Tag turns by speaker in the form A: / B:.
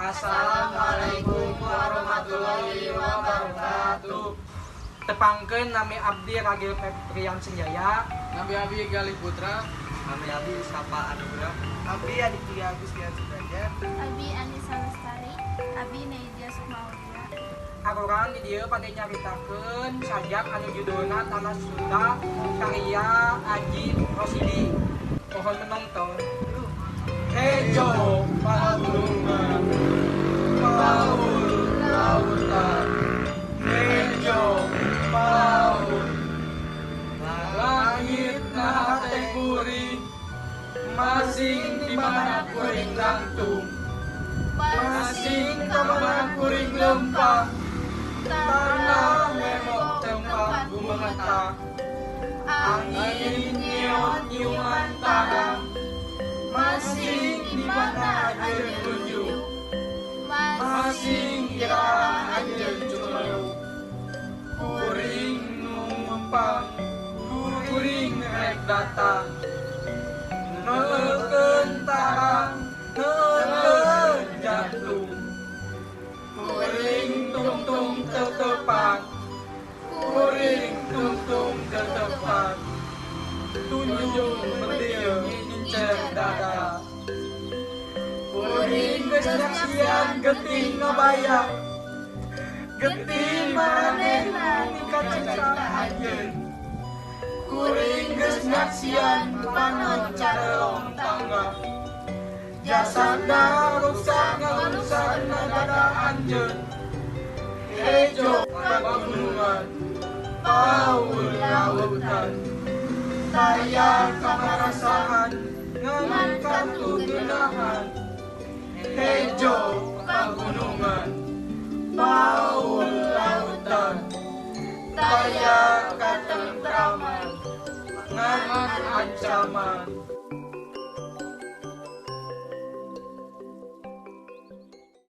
A: Assalamualaikum warahmatullahi wabarakatuh.
B: Tepangkeun nami abdi Ragil Febrian Senjaya.
C: Nami abdi Galih Putra.
A: Nami abdi Sapa Anugrah.
D: Abdi Aditya Agustian Sudrajat.
E: Abi Anissa Lestari. Abi Naidia Sukmaulia.
B: Arurang di dieu bade nyaritakeun sajak anu judulna Tanah Sunda karya Ajip Rosidi. Mohon menonton.
C: Hejo pagunungan, paul lautan, hejo paul langit nahate kuring, masing di mana kuring langtung, masing ka mana kuring lempang, tanah memok tempat gumengetah, angin nyeot nyiuman tarang, masing di mana anjeun tunjuk, masing iraha anjeun cumeluk, kuring nu mempang, kuring rek datang, neukeun tarang, neukeun jantung, kuring tungtung tetepang, kuring tungtung tetepang, tunjung berdiri ngincer dada, kuring geus nyaksian getih ngabayang, getih maranehna dikacinta anjeun, kuring geus nyaksian panon carelong tangga, jasadna ruksak ngalungsak na dada anjeun, hejo pagunungan, paul lautan, taya kamarasaan ngan katugenahan, hejo pagunungan, paul lautan, taya katentraman ngan ancaman.